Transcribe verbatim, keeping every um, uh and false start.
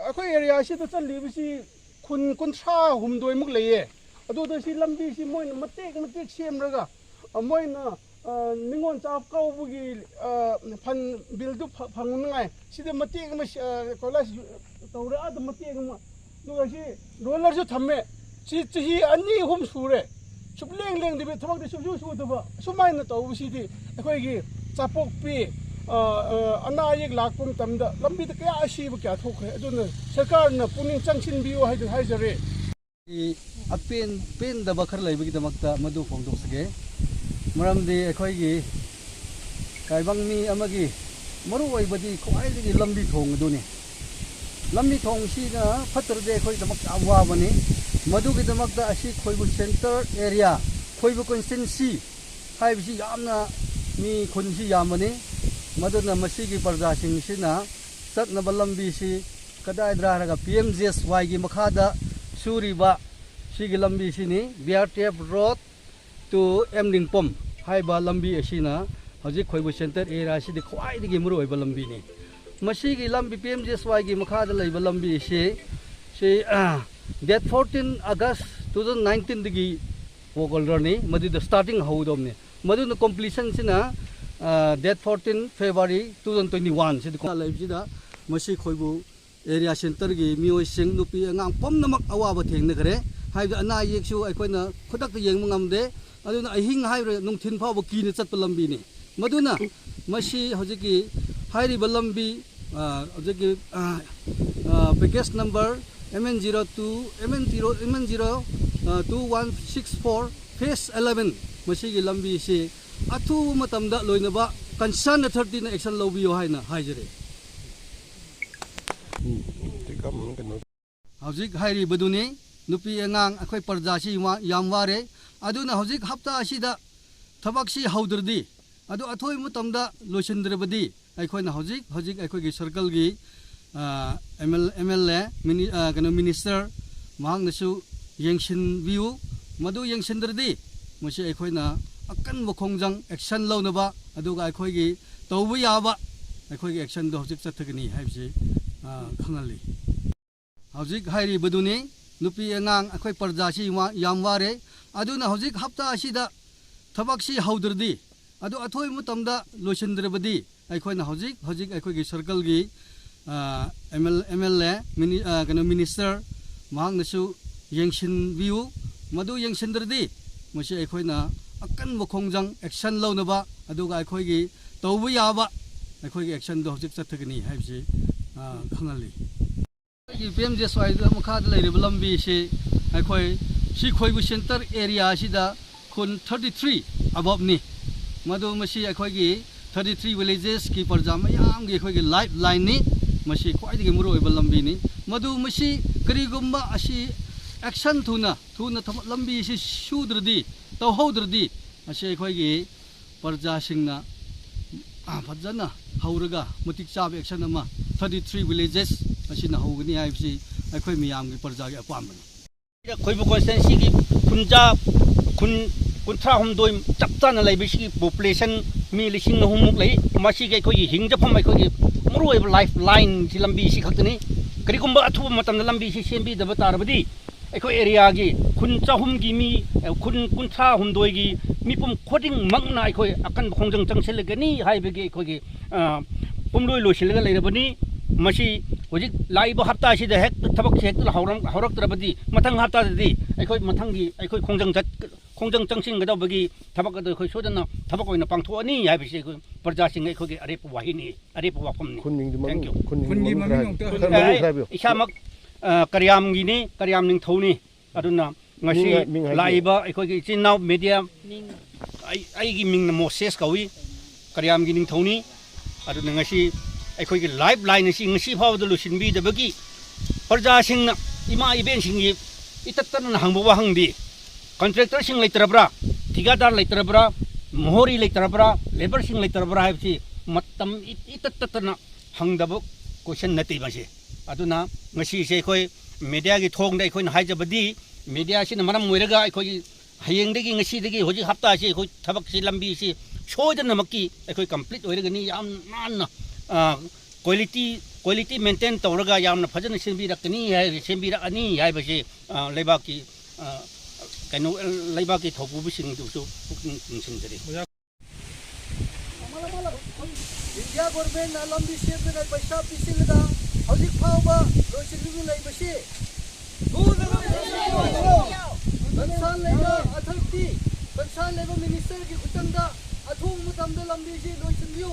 ꯑꯩꯈꯣꯏ ꯑꯦꯔꯤꯌꯥꯁꯤꯗ ꯆꯠꯂꯤꯕꯁꯤ ꯈꯨꯟ ꯀꯨꯟꯊ꯭ꯔꯥ ꯍꯨꯝꯗꯣꯏꯃꯨꯛ ꯂꯩꯌꯦ꯫ ꯑꯗꯨꯗ ꯁꯤ ꯂꯝꯕꯤꯁꯤ ꯃꯣꯏꯅ ꯃꯇꯦꯛ ꯃꯇꯦꯛ ꯁꯦꯝꯂꯒ, ꯑ, ꯃꯣꯏꯅ, ꯑ, ꯅꯤꯉꯣꯜ ꯆꯥꯛ ꯀꯧꯕꯒꯤ, ꯑ, ꯐꯟ ꯕꯤꯜꯗꯨ ꯐ-, ꯐꯪꯅꯉꯥꯏ ꯁꯤꯗ ꯃꯇꯦꯛ ꯑꯃ ꯁꯤ, ꯑ, ꯀꯣꯏꯂꯥꯁ ꯇꯧꯔꯦ, ꯑꯥꯗ ꯃꯇꯦꯛ ꯑꯃ, ꯑꯗꯨꯒ ꯁꯤ ꯔꯣꯂꯔꯁꯨ ꯊꯝꯃꯦ꯫ ꯁꯤ ꯆꯍꯤ ꯑꯅꯤ ꯑꯍꯨꯝ ꯁꯨꯔꯦ, ꯁꯨꯞꯂꯦꯡ ꯂꯦꯡꯗꯕꯤ, ꯊꯕꯛꯇꯤ ꯁꯨꯡꯁꯨ ꯁꯨꯗꯕ꯫ ꯑꯁꯨꯃꯥꯏꯅ ꯇꯧꯕꯁꯤꯗꯤ ꯑꯩꯈꯣꯏꯒꯤ ꯆꯥꯄꯣꯛꯄꯤ, ꯑ, ꯑ, ꯑꯅꯥ ꯑꯌꯦꯛ ꯂꯥꯛꯄ ꯃꯇꯝꯗ ꯂꯝꯕꯤꯗ ꯀꯌꯥ ꯑꯁꯤꯕ ꯀꯌꯥ ꯊꯣꯛꯈ꯭ꯔꯦ꯫ ꯑꯗꯨꯅ ꯁꯔꯀꯥꯔꯅ ꯄꯨꯛꯅꯤꯡ ꯆꯪꯁꯤꯟꯕꯤꯌꯨ ꯍꯥꯏꯗꯨꯅ ꯍꯥꯏꯖꯔꯤ꯫ ꯑꯩ ꯑꯄꯦꯟ-, ꯄꯦꯟꯗꯕ ꯈꯔ ꯂꯩꯕꯒꯤꯗꯃꯛꯇ ꯃꯗꯨ ꯐꯣꯡꯗꯣꯛꯆꯒꯦ꯫ ꯃꯔꯝꯗꯤ ꯑꯩꯈꯣꯏꯒꯤ ꯇꯥꯏꯕꯪ ꯃꯤ ꯑꯃꯒꯤ ꯃꯔꯨ ꯑꯣꯏꯕꯗꯤ ꯈ꯭ꯋꯥꯏꯗꯒꯤ ꯂꯝꯕꯤ ꯊꯣꯡ ꯑꯗꯨꯅꯤ꯫ ꯂꯝꯕꯤ ꯊꯣꯡꯁꯤꯅ ꯐꯠꯇ꯭ꯔꯗꯤ ꯑꯩꯈꯣꯏꯒꯤꯗꯃꯛ ꯌꯥꯝ ꯋꯥꯕꯅꯤ꯫ ꯃꯗꯨꯒꯤꯗꯃꯛꯇ ꯑꯁꯤ ꯈꯣꯏꯕꯨ ꯁꯦꯟꯇꯔ ꯑꯦꯔꯤꯌꯥ, ꯈꯣꯏꯕꯨ ꯀꯣꯟꯁꯇꯤꯇ꯭ꯋꯦꯟꯁꯤ ꯍꯥꯏꯕꯁꯤ ꯌꯥꯝꯅ ꯃꯤ ꯈꯨꯟꯁꯤ ꯌꯥꯝꯕꯅꯤ꯫ ꯃꯗꯨꯅ ꯃꯁꯤꯒꯤ ꯄ꯭ꯔꯖꯥꯁꯤꯡꯁꯤꯅ ꯆꯠꯅꯕ ꯂꯝꯕꯤꯁꯤ ꯀꯗꯥꯏꯗꯔ ꯍꯥꯏꯔꯒ ꯄꯤ ꯑꯦꯝ ꯖꯤ ꯑꯦꯁ ꯋꯥꯏꯒꯤ ꯃꯈꯥꯗ ꯁꯨꯔꯤꯕ ꯁꯤꯒꯤ ꯂꯝꯕꯤꯁꯤꯅꯤ, B R T F road to M Ringpam ꯍꯥꯏꯕ ꯂꯝꯕꯤ ꯑꯁꯤꯅ ꯍꯧꯖꯤꯛ ꯈꯣꯏꯕꯨ ꯁꯦꯟꯇꯔ ꯑꯦꯔꯤꯌꯥꯁꯤꯗꯤ ꯈ꯭ꯋꯥꯏꯗꯒꯤ ꯃꯔꯨꯑꯣꯏꯕ ꯂꯝꯕꯤꯅꯤ꯫ ꯃꯁꯤꯒꯤ ꯂꯝꯕꯤ ꯄꯤ ꯑꯦꯝ ꯖꯤ ꯑꯦꯁ ꯋꯥꯏꯒꯤ ꯃꯈꯥꯗ ꯂꯩꯕ ꯂꯝꯕꯤ ꯑꯁꯤ, ꯁꯤ, ꯑ, date fourteen August two thousand nineteenꯗꯒꯤ ꯋꯥꯛ ꯑꯣꯔꯗꯔꯅꯤ, ꯃꯗꯨꯗ ꯁ꯭ꯇꯥꯔꯇꯤꯡ ꯍꯧꯒꯗꯕꯅꯤ꯫ ꯃꯗꯨꯅ ꯀꯣꯝꯄ꯭ꯂꯤꯁꯟꯁꯤꯅ, ꯑ, date fourteen February two thousand twenty-one ꯁꯤꯗ ꯂꯩꯕꯁꯤꯗ ꯃꯁꯤ ꯈꯣꯏꯕꯨ ꯑꯦꯔꯤꯌꯥ ꯁꯦꯟꯇꯔꯒꯤ ꯃꯤꯑꯣꯏꯁꯤꯡ, ꯅꯨꯄꯤ ꯑꯉꯥꯡ ꯄꯨꯝꯅꯃꯛ ꯑꯋꯥꯕ ꯊꯦꯡꯅꯈ꯭ꯔꯦ꯫ ꯍꯥꯏꯕꯗꯤ ꯑꯅꯥ ꯑꯌꯦꯛꯁꯨ ꯑꯩꯈꯣꯏꯅ ꯈꯨꯗꯛꯇ ꯌꯦꯡꯕ ꯉꯝꯗꯦ꯫ ꯑꯗꯨꯅ ꯑꯍꯤꯡ ꯍꯥꯏꯔꯦ, ꯅꯨꯡꯊꯤꯟ ꯐꯥꯎꯕ ꯀꯤꯅ ꯆꯠꯄ ꯂꯝꯕꯤꯅꯤ꯫ ꯃꯗꯨꯅ ꯃꯁꯤ ꯍꯧꯖꯤꯛꯀꯤ ꯍꯥꯏꯔꯤꯕ ꯂꯝꯕꯤ, ꯑ, ꯍꯧꯖꯤꯛꯀꯤ, ꯑ, ꯑ, package number M N zero two, M N zero, M N zero, ꯑ, two one six four, phase eleven, ꯃꯁꯤꯒꯤ ꯂꯝꯕꯤꯁꯤ ꯑꯊꯨꯕ ꯃꯇꯝꯗ ꯂꯣꯏꯅꯕ concern authorityꯅ action ꯂꯧꯕꯤꯌꯨ ꯍꯥꯏꯅ ꯍꯥꯏꯖꯔꯤ꯫ ꯎꯝ, ꯀꯩꯅꯣ꯫ ꯍꯧꯖꯤꯛ ꯍꯥꯏꯔꯤꯕꯗꯨꯅꯤ, ꯅꯨꯄꯤ ꯑꯉꯥꯡ ꯑꯩꯈꯣꯏ ꯄ꯭ꯔꯖꯥꯁꯤ ꯋꯥ-, ꯌꯥꯝ ꯋꯥꯔꯦ꯫ ꯑꯗꯨꯅ ꯍꯧꯖꯤꯛ ꯍꯞꯇꯥ ꯑꯁꯤꯗ ꯊꯕꯛꯁꯤ ꯍꯧꯗ꯭ꯔꯗꯤ, ꯑꯗꯨ ꯑꯊꯨꯕ ꯃꯇꯝꯗ ꯂꯣꯏꯁꯤꯟꯗ꯭ꯔꯕꯗꯤ, ꯑꯩꯈꯣꯏꯅ ꯍꯧꯖꯤꯛ, ꯍꯧꯖꯤꯛ ꯑꯩꯈꯣꯏꯒꯤ ꯁꯔꯀꯜꯒꯤ, ꯑ, M L, M L A, mini-, ꯑ, ꯀꯩꯅꯣ, ꯃꯤꯅꯤꯁꯇꯔ, ꯃꯍꯥꯛꯅꯁꯨ ꯌꯦꯡꯁꯤꯟꯕꯤꯌꯨ꯫ ꯃꯗꯨ ꯌꯦꯡꯁꯤꯟꯗ꯭ꯔꯗꯤ, ꯃꯁꯤ ꯑꯩꯈꯣꯏꯅ ꯑꯀꯟꯕ ꯈꯣꯡꯖꯪ, action ꯂꯧꯅꯕ, ꯑꯗꯨꯒ ꯑꯩꯈꯣꯏꯒꯤ ꯇꯧꯕ ꯌꯥꯕ ꯑꯩꯈꯣꯏꯒꯤ ꯑꯦꯛꯁꯟꯗꯣ ꯍꯧꯖꯤꯛ ꯆꯠꯊꯒꯅꯤ ꯍꯥꯏꯕꯁꯤ, ꯑ, ꯈꯪꯍꯜꯂꯤ꯫ ꯍꯧꯖꯤꯛ ꯍꯥꯏꯔꯤꯕꯗꯨꯅꯤ, ꯅꯨꯄꯤ ꯑꯉꯥꯡ ꯑꯩꯈꯣꯏ ꯄ꯭ꯔꯖꯥꯁꯤ ꯋꯥ-, ꯌꯥꯝ ꯋꯥꯔꯦ꯫ ꯑꯗꯨꯅ ꯍꯧꯖꯤꯛ ꯍꯞꯇꯥ ꯑꯁꯤꯗ ꯊꯕꯛꯁꯤ ꯍꯧꯗ꯭ꯔꯗꯤ, ꯑꯗꯨ ꯑꯊꯨꯕ ꯃꯇꯝꯗ ꯂꯣꯏꯁꯤꯟꯗ꯭ꯔꯕꯗꯤ, ꯑꯩꯈꯣꯏꯅ ꯍꯧꯖꯤꯛ, ꯍꯧꯖꯤꯛ ꯑꯩꯈꯣꯏꯒꯤ ꯁꯔꯀꯜꯒꯤ, ꯑ, M L, M L A, mini-, ꯑ, ꯀꯩꯅꯣ, ꯃꯤꯅꯤꯁꯇꯔ, ꯃꯍꯥꯛꯅꯁꯨ ꯌꯦꯡꯁꯤꯟꯕꯤꯌꯨ꯫ ꯃꯗꯨ ꯌꯦꯡꯁꯤꯟꯗ꯭ꯔꯗꯤ, ꯃꯁꯤ ꯑꯩꯈꯣꯏꯅ ꯑꯀꯟꯕ ꯈꯣꯡꯖꯪ, ꯑꯦꯛꯁꯟ ꯂꯧꯅꯕ, ꯑꯗꯨꯒ ꯑꯩꯈꯣꯏꯒꯤ ꯇꯧꯕ ꯌꯥꯕ ꯑꯩꯈꯣꯏꯒꯤ ꯑꯦꯛꯁꯟꯗꯣ ꯍꯧꯖꯤꯛ ꯆꯠꯊꯒꯅꯤ ꯍꯥꯏꯕꯁꯤ, ꯑ, ꯈꯪꯍꯜꯂꯤ꯫ ꯑꯩꯈꯣꯏꯒꯤ ꯄꯤ ꯑꯦꯝ ꯖꯤ ꯑꯦꯁ ꯋꯥꯏꯗ ꯃꯈꯥꯗ ꯂꯩꯔꯤꯕ ꯂꯝꯕꯤꯁꯤ ꯑꯩꯈꯣꯏ ꯁꯤ ꯈꯣꯏꯕꯨ ꯁꯦꯟꯇꯔ ꯑꯦꯔꯤꯌꯥ ꯑꯁꯤꯗ ꯈꯨꯟ thirty three ꯑꯕꯞꯅꯤ꯫ ꯃꯗꯨ ꯃꯁꯤ ꯑꯩꯈꯣꯏꯒꯤ thirty three ꯚꯤꯂꯦꯖꯦꯁꯀꯤ ꯄ꯭ꯔꯖꯥ ꯃꯌꯥꯝꯒꯤ ꯑꯩꯈꯣꯏꯒꯤ ꯂꯥꯏꯐ ꯂꯥꯏꯟꯅꯤ꯫ ꯃꯁꯤ ꯈ꯭ꯋꯥꯏꯗꯒꯤ ꯃꯔꯨꯑꯣꯏꯕ ꯂꯝꯕꯤꯅꯤ꯫ ꯃꯗꯨ ꯃꯁꯤ ꯀꯔꯤꯒꯨꯝꯕ ꯑꯁꯤ ꯑꯦꯛꯁꯟ ꯊꯨꯅ, ꯊꯨꯅ ꯊꯕꯛ ꯂꯝꯕꯤꯁꯤ ꯁꯨꯗ꯭ꯔꯗꯤ, ꯇꯧꯍꯧꯗ꯭ꯔꯗꯤ, ꯃꯁꯤ ꯑꯩꯈꯣꯏꯒꯤ ꯄ꯭ꯔꯖꯥꯁꯤꯡꯅ, ꯑ, ꯐꯖꯅ ꯍꯧꯔꯒ ꯃꯇꯤꯛ ꯆꯥꯕ ꯑꯦꯛꯁꯟ ꯑꯃ thirty three ꯚꯤꯂꯦꯖꯦꯁ ꯑꯁꯤꯅ ꯍꯧꯒꯅꯤ ꯍꯥꯏꯕꯁꯤ ꯑꯩꯈꯣꯏ ꯃꯌꯥꯝꯒꯤ ꯄ꯭ꯔꯖꯥꯒꯤ ꯑꯄꯥꯝꯕꯅꯤ꯫ ꯈꯣꯏꯕꯨ ꯀꯣꯟꯁꯇꯤꯇ꯭ꯋꯦꯟꯁꯤꯒꯤ ꯈꯨꯟꯖꯥ, ꯈꯨꯟ ꯀꯨꯟꯊ꯭ꯔꯥ ꯍꯨꯝꯗꯣꯏ ꯆꯞ ꯆꯥꯅ ꯂꯩꯕꯁꯤꯒꯤ ꯄꯣꯄꯨꯂꯦꯁꯟ ꯃꯤ ꯂꯤꯁꯤꯡ ꯑꯍꯨꯝꯃꯨꯛ ꯂꯩ꯫ ꯃꯁꯤꯒꯤ ꯑꯩꯈꯣꯏꯒꯤ ꯍꯤꯡꯖꯐꯝ, ꯑꯩꯈꯣꯏꯒꯤ ꯃꯔꯨꯑꯣꯏꯕ ꯂꯥꯏꯐ ꯂꯥꯏꯟꯁꯤ ꯂꯝꯕꯤꯁꯤ ꯈꯛꯇꯅꯤ꯫ ꯀꯔꯤꯒꯨꯝꯕ ꯑꯊꯨꯕ ꯃꯇꯝꯗ ꯂꯝꯕꯤꯁꯤ ꯁꯦꯝꯕꯤꯗꯕ ꯇꯥꯔꯕꯗꯤ, ꯑꯩꯈꯣꯏ ꯑꯦꯔꯤꯌꯥꯒꯤ ꯈꯨꯟ ꯆꯍꯨꯝꯒꯤ ꯃꯤ, ꯑ, ꯈꯨꯟ ꯀꯨꯟꯊ꯭ꯔꯥ ꯍꯨꯝꯗꯣꯏꯒꯤ ꯃꯤꯄꯨꯝ ꯈꯨꯗꯤꯡꯃꯛꯅ ꯑꯩꯈꯣꯏ ꯑꯀꯟꯕ ꯈꯣꯡꯖꯪ ꯆꯪꯁꯤꯜꯂꯒꯅꯤ ꯍꯥꯏꯕꯒꯤ ꯑꯩꯈꯣꯏꯒꯤ, ꯑ, ꯄꯨꯝꯂꯣꯏ ꯂꯣꯏꯁꯤꯜꯂꯒ ꯂꯩꯔꯕꯅꯤ꯫ ꯃꯁꯤ ꯍꯧꯖꯤꯛ ꯂꯥꯛꯏꯕ ꯍꯞꯇꯥꯁꯤꯗ ꯍꯦꯛꯇ ꯊꯕꯛꯁꯤ ꯍꯦꯛꯇ ꯍꯧꯔꯝ-, ꯍꯧꯔꯛꯇ꯭ꯔꯕꯗꯤ, ꯃꯊꯪ ꯍꯞꯇꯥꯗꯗꯤ ꯑꯩꯈꯣꯏ ꯃꯊꯪꯒꯤ ꯑꯩꯈꯣꯏ ꯈꯣꯡꯖꯪ ꯆꯠ-, ꯈꯣꯡꯖꯪ ꯆꯪꯁꯤꯟꯒꯗꯧꯕꯒꯤ ꯊꯕꯛ ꯑꯗꯨ ꯑꯩꯈꯣꯏ ꯁꯣꯏꯗꯅ ꯊꯕꯛ ꯑꯣꯏꯅ ꯄꯥꯡꯊꯣꯛꯑꯅꯤ ꯍꯥꯏꯕꯁꯤ ꯑꯩꯈꯣꯏ ꯄ꯭ꯔꯖꯥꯁꯤꯡ ꯑꯩꯈꯣꯏꯒꯤ ꯑꯔꯦꯞꯄ ꯋꯥꯍꯩꯅꯤ, ꯑꯔꯦꯞꯄ ꯋꯥꯐꯝꯅꯤ꯫ ꯈꯨꯟ ꯃꯤꯡꯗꯤ ꯃꯃꯤꯡ, Thank you꯫ ꯈꯨꯟ ꯃꯤꯡ ꯈꯨꯟꯒꯤ ꯃꯃꯤꯡ ꯃꯃꯤꯡ ꯈꯔ ꯍꯥꯏꯕꯤꯌꯨ꯫ ꯑꯃꯨꯛꯇ ꯈꯔ ꯃꯃꯤꯡ ꯈꯔ ꯍꯥꯏꯕꯤꯌꯨ꯫ ꯏꯁꯥꯃꯛ, ꯑ, ꯀꯔꯤꯌꯥꯝꯒꯤꯅꯤ, ꯀꯔꯤꯌꯥꯝ ꯅꯤꯡꯊꯧꯅꯤ꯫ ꯑꯗꯨꯅ ꯉꯁꯤ ꯃꯤꯡ ꯍꯥꯏ-, ꯃꯤꯡ ꯍꯥꯏꯕꯤꯌꯨ꯫ ꯂꯥꯛꯏꯕ ꯑꯩꯈꯣꯏꯒꯤ ꯏꯆꯤꯟ ꯏꯅꯥꯎ ꯃꯦꯗꯤꯌꯥ, ꯑꯩ, ꯑꯩꯒꯤ ꯃꯤꯡꯅ ꯃꯣꯁꯦꯁ ꯀꯧꯏ, ꯀꯔꯤꯌꯥꯝꯒꯤ ꯅꯤꯡꯊꯧꯅꯤ꯫ ꯑꯗꯨꯅ ꯉꯁꯤ ꯑꯩꯈꯣꯏꯒꯤ ꯂꯥꯏꯐ ꯂꯥꯏꯟ ꯑꯁꯤ ꯉꯁꯤ ꯐꯥꯎꯕꯗ ꯂꯣꯏꯁꯤꯟꯕꯤꯗꯕꯒꯤ ꯄ꯭ꯔꯖꯥꯁꯤꯡꯅ, ꯏꯃꯥ ꯏꯕꯦꯟꯁꯤꯡꯒꯤ ꯏꯇꯠ ꯇꯠꯅ ꯍꯪꯕ ꯋꯥꯍꯪꯗꯤ, ꯀꯟꯇ꯭ꯔꯦꯛꯇꯔꯁꯤꯡ ꯂꯩꯇ꯭ꯔꯕ꯭ꯔꯥ, ꯊꯤꯀꯥꯗꯥꯔ ꯂꯩꯇ꯭ꯔꯕ꯭ꯔꯥ, ꯃꯣꯍꯣꯔꯤ ꯂꯩꯇ꯭ꯔꯕ꯭ꯔꯥ, ꯂꯦꯕꯔꯁꯤꯡ ꯂꯩꯇ꯭ꯔꯕ꯭ꯔꯥ ꯍꯥꯏꯕꯁꯤ ꯃꯇꯝ ꯏ-, ꯏꯇꯠ ꯇꯠꯇꯅ ꯍꯪꯗꯕ ꯀꯣꯏꯁꯟ ꯅꯠꯇꯦ ꯃꯁꯤ꯫ ꯑꯗꯨꯅ ꯉꯁꯤꯁꯦ ꯑꯩꯈꯣꯏ ꯃꯦꯗꯤꯌꯥꯒꯤ ꯊꯣꯡꯗ ꯑꯩꯈꯣꯏꯅ ꯍꯥꯏꯖꯕꯗꯤ, ꯃꯦꯗꯤꯌꯥꯁꯤꯅ ꯃꯔꯝ ꯑꯣꯏꯔꯒ ꯑꯩꯈꯣꯏꯒꯤ ꯍꯌꯦꯡꯗꯒꯤ, ꯉꯁꯤꯗꯒꯤ, ꯍꯧꯖꯤꯛ ꯍꯞꯇꯥꯁꯤ ꯑꯩꯈꯣꯏ ꯊꯕꯛꯁꯤ, ꯂꯝꯕꯤꯁꯤ ꯁꯣꯏꯗꯅꯃꯛꯀꯤ ꯑꯩꯈꯣꯏ ꯀꯝꯄ꯭ꯂꯤꯠ ꯑꯣꯏꯔꯒꯅꯤ꯫ ꯌꯥꯝ ꯅꯥꯟꯅ ꯀ꯭ꯋꯥꯂꯤꯇꯤ ꯀ꯭ꯋꯥꯂꯤꯇꯤ ꯃꯦꯟꯇꯦꯟ ꯇꯧꯔꯒ ꯌꯥꯝꯅ ꯐꯖꯅ ꯁꯦꯝꯕꯤꯔꯛꯀꯅꯤ ꯍꯥꯏ ꯁꯦꯝꯕꯤꯔꯛꯑꯅꯤ ꯍꯥꯏꯕꯁꯤ ꯂꯩꯕꯥꯛꯀꯤ ꯀꯩꯅꯣ ꯂꯩꯕꯥꯛꯀꯤ ꯊꯧꯄꯨꯕꯁꯤꯡꯗꯨꯁꯨ ꯄꯨꯛꯅꯤꯡ ꯆꯤꯡꯁꯤꯟꯖꯔꯤ꯫ ꯏꯟꯗꯤꯌꯥ ꯒꯣꯔꯃꯦꯟꯅ ꯂꯝꯕꯤ ꯁꯦꯝꯅꯉꯥꯏ ꯄꯩꯁꯥ ꯄꯤꯁꯤꯜꯂꯒ ꯍꯧꯖꯤꯛ ꯐꯥꯎꯕ ꯂꯣꯏꯁꯤꯟꯗꯨꯅ ꯂꯩꯕꯁꯤ ꯀꯟꯁꯔꯟ ꯂꯩꯕ ꯑꯊꯣꯔꯤꯇꯤ, ꯀꯟꯁꯔꯟ ꯂꯩꯕ ꯃꯤꯅꯤꯁꯇꯔꯒꯤ ꯈꯨꯠꯊꯥꯡꯗ ꯑꯊꯨꯕ ꯃꯇꯝꯗ ꯂꯝꯕꯤꯁꯤ ꯂꯣꯏꯁꯤꯟꯕꯤꯌꯨ꯫